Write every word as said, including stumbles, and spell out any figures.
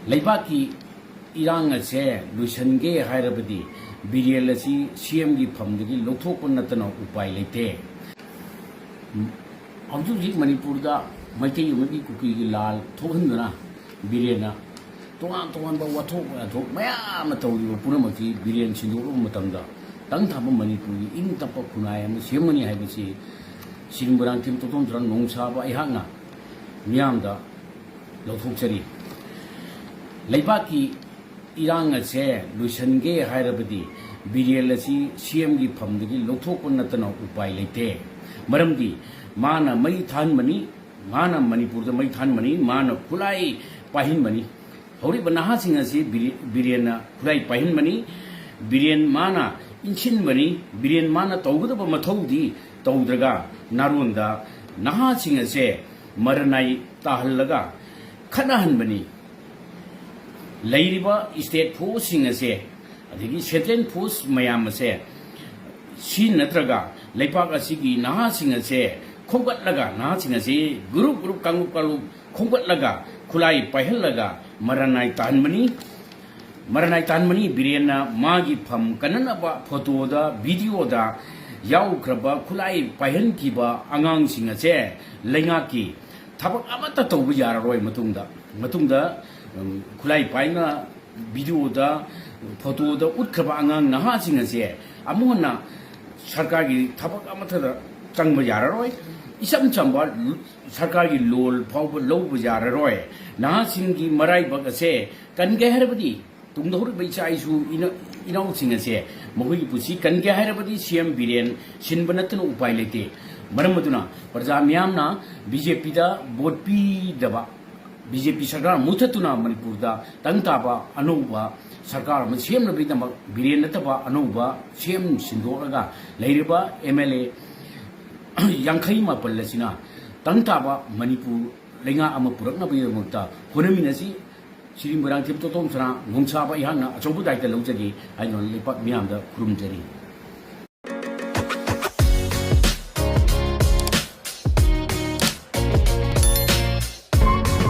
ꯂꯩꯕꯥꯛꯀꯤ ꯏꯔꯥꯡ ꯑꯁꯦ ꯂꯣꯏꯁꯤꯟꯒꯦ ꯍꯥꯏꯔꯕꯗꯤ ꯕꯤꯔꯦꯟ ꯑꯁꯤ ꯁꯤ ꯑꯦꯝꯒꯤ ꯐꯝꯗꯒꯤ ꯂꯧꯊꯣꯛꯄ ꯅꯠꯇꯅ ꯎꯄꯥꯏ ꯂꯩꯇꯦ꯫ ꯍꯧꯖꯤꯛ ꯍꯧꯖꯤꯛ ꯃꯅꯤꯄꯨꯔꯗ ꯃꯩꯇꯩ ꯑꯃꯗꯤ ꯀꯨꯀꯤꯒꯤ ꯂꯥꯜ ꯊꯣꯛꯍꯟꯗꯨꯅ ꯕꯤꯔꯦꯟꯅ ꯇꯣꯉꯥꯟ ꯇꯣꯉꯥꯟꯕ ꯋꯥꯊꯣꯛ ꯋꯥꯊꯣꯛ ꯃꯌꯥꯝ ꯑꯃ ꯇꯧꯔꯤꯕ ꯄꯨꯝꯅꯃꯛꯁꯤ ꯕꯤꯔꯦꯟ ꯁꯤꯟꯗꯣꯛꯂꯕ ꯃꯇꯝꯗ ꯇꯪ ꯊꯥꯕ ꯃꯅꯤꯄꯨꯔꯒꯤ ꯏꯪ ꯇꯞꯄ ꯈꯨꯟꯅꯥꯏ ꯑꯃ ꯁꯦꯝꯒꯅꯤ ꯍꯥꯏꯕꯁꯤ ꯁꯤꯔꯤꯟ ꯃꯣꯏꯔꯥꯡꯊꯦꯝ ꯇꯣꯇꯣꯝ ꯊꯣꯏꯔꯥꯡ ꯅꯣꯡꯁꯥꯕ ꯑꯩꯍꯥꯛꯅ ꯃꯤꯌꯥꯝꯗ ꯂꯧꯊꯣꯛꯆꯔꯤ꯫ ꯂꯩꯕꯥꯛꯀꯤ ꯏꯔꯥꯡ ꯑꯁꯦ ꯂꯣꯏꯁꯤꯟꯒꯦ ꯍꯥꯏꯔꯕꯗꯤ ꯕꯤꯔꯦꯟ ꯑꯁꯤ ꯁꯤ ꯑꯦꯝꯒꯤ ꯐꯝꯗꯒꯤ ꯂꯧꯊꯣꯛꯄ ꯅꯠꯇꯅ ꯎꯄꯥꯏ ꯂꯩꯇꯦ꯫ ꯃꯔꯝꯗꯤ ꯃꯥꯅ ꯃꯩ ꯊꯥꯍꯟꯕꯅꯤ, ꯃꯥꯅ ꯃꯅꯤꯄꯨꯔꯗ ꯃꯩ ꯊꯥꯍꯟꯕꯅꯤ, ꯃꯥꯅ ꯈꯨꯠꯂꯥꯏ ꯄꯥꯏꯍꯟꯕꯅꯤ꯫ ꯍꯧꯔꯤꯕ ꯅꯍꯥꯁꯤꯡ ꯑꯁꯤ ꯕꯤꯔꯦ-, ꯕꯤꯔꯦꯟꯅ ꯈꯨꯠꯂꯥꯏ ꯄꯥꯏꯍꯟꯕꯅꯤ꯫ ꯕꯤꯔꯦꯟ ꯃꯥꯅ ꯏꯟꯁꯤꯟꯕꯅꯤ꯫ ꯕꯤꯔꯦꯟ ꯃꯥꯅ ꯇꯧꯒꯗꯕ ꯃꯊꯧꯗꯤ ꯇꯧꯗ꯭ꯔꯒ ꯅꯥꯔꯣꯟꯗ ꯅꯍꯥꯁꯤꯡ ꯑꯁꯦ ꯃꯔꯅꯥꯏ ꯇꯥꯍꯜꯂꯒ ꯈꯠꯅꯍꯟꯕꯅꯤ꯫ ꯂꯩꯔꯤꯕ state forceꯁꯤꯡ ꯑꯁꯦ, ꯑꯗꯒꯤ central force ꯃꯌꯥꯝ ꯑꯁꯦ, ꯁꯤ ꯅꯠꯇ꯭ꯔꯒ ꯂꯩꯄꯥꯛ ꯑꯁꯤꯒꯤ ꯅꯍꯥꯁꯤꯡ ꯑꯁꯦ ꯈꯣꯝꯒꯠꯂꯒ, ꯅꯍꯥꯁꯤꯡ ꯑꯁꯤ group group, ꯀꯥꯡꯂꯨꯞ ꯀꯥꯡꯂꯨꯞ ꯈꯣꯝꯒꯠꯂꯒ ꯈꯨꯠꯂꯥꯏ ꯄꯥꯏꯍꯜꯂꯒ ꯃꯔꯅꯥꯏ ꯇꯥꯍꯟꯕꯅꯤ꯫ ꯃꯔꯅꯥꯏ ꯇꯥꯍꯟꯕꯅꯤ꯫ ꯕꯤꯔꯦꯟꯅ ꯃꯥꯒꯤ ꯐꯝ ꯀꯟꯅꯅꯕ photoꯗ, videoꯗ ꯌꯥꯎꯈ꯭ꯔꯕ ꯈꯨꯠꯂꯥꯏ ꯄꯥꯏꯍꯟꯈꯤꯕ ꯑꯉꯥꯡꯁꯤꯡ ꯑꯁꯦ ꯂꯩꯉꯥꯛꯀꯤ ꯊꯕꯛ ꯑꯃꯠꯇ ꯇꯧꯕ ꯌꯥꯔꯔꯣꯏ꯫ ꯃꯇꯨꯡꯗ, ꯃꯇꯨꯡꯗ, ꯎꯝ, ꯈꯨꯠꯂꯥꯏ ꯄꯥꯏꯅ videoꯗ, photoꯗ ꯎꯠꯈ꯭ꯔꯕ ꯑꯉꯥꯡ ꯅꯍꯥꯁꯤꯡ ꯑꯁꯦ ꯑꯃꯨꯛ ꯍꯟꯅ ꯁꯔꯀꯥꯔꯒꯤ ꯊꯕꯛ ꯑꯃꯠꯇꯗ ꯆꯪꯕ ꯌꯥꯔꯔꯣꯏ꯫ ꯏꯆꯝ ꯆꯝꯕ ꯁꯔꯀꯥꯔꯒꯤ loan ꯐꯥꯎꯕ ꯂꯧꯕ ꯌꯥꯔꯔꯣꯏ꯫ ꯅꯍꯥꯁꯤꯡꯒꯤ ꯃꯔꯥꯏꯕꯛ ꯑꯁꯦ ꯀꯟꯒꯦ ꯍꯥꯏꯔꯕꯗꯤ ꯇꯨꯡꯗ ꯍꯧꯔꯛꯄ ꯏꯆꯥ ꯏꯁꯨ ꯏꯅ-, ꯏꯅꯥꯎꯁꯤꯡ ꯑꯁꯦ ꯃꯈꯣꯏꯒꯤ ꯄꯨꯟꯁꯤ ꯀꯟꯒꯦ ꯍꯥꯏꯔꯕꯗꯤ ꯁꯤ ꯑꯦꯝ ꯕꯤꯔꯦꯟ ꯁꯤꯟꯕ ꯅꯠꯇꯅ ꯎꯄꯥꯏ ꯂꯩꯇꯦ꯫ ꯃꯔꯝ ꯑꯗꯨꯅ ꯄ꯭ꯔꯖꯥ ꯃꯤꯌꯥꯝꯅ ꯕꯤ ꯖꯦ ꯄꯤꯗ vote ꯄꯤꯗꯕ, ꯕꯤ ꯖꯦ ꯄꯤ ꯁꯔꯀꯥꯔ ꯃꯨꯊꯠꯇꯨꯅ ꯃꯅꯤꯄꯨꯔꯗ ꯇꯪ ꯇꯥꯕ ꯑꯅꯧꯕ ꯁꯔꯀꯥꯔ ꯑꯃ ꯁꯦꯝꯅꯕꯒꯤꯗꯃꯛ ꯕꯤꯔꯦꯟ ꯅꯠꯇꯕ ꯑꯅꯧꯕ ꯁꯤ ꯑꯦꯝ ꯁꯤꯟꯗꯣꯛꯂꯒ ꯂꯩꯔꯤꯕ ꯑꯦꯝ ꯑꯦꯜ ꯑꯦ ꯌꯥꯡꯈꯩ ꯃꯥꯄꯜ ꯑꯁꯤꯅ ꯇꯪ ꯇꯥꯕ ꯃꯅꯤꯄꯨꯔ ꯂꯩꯉꯥꯛ ꯑꯃ ꯄꯨꯔꯛꯅꯕꯒꯤꯗꯃꯛꯇ ꯍꯣꯠꯅꯃꯤꯟꯅꯁꯤ꯫ ꯁꯤꯔꯤꯟ ꯃꯣꯏꯔꯥꯡꯊꯦꯝ ꯇꯣꯇꯣꯝ ꯁꯅꯥ ꯅꯣꯡꯁꯥꯕ ꯑꯩꯍꯥꯛꯅ ꯑꯆꯧꯕ ꯗꯥꯏꯇ ꯂꯧꯖꯒꯦ ꯍꯥꯏꯗꯨꯅ ꯂꯩꯄꯥꯛ ꯃꯤꯌꯥꯝꯗ ꯈꯨꯔꯨꯝꯖꯔꯤ꯫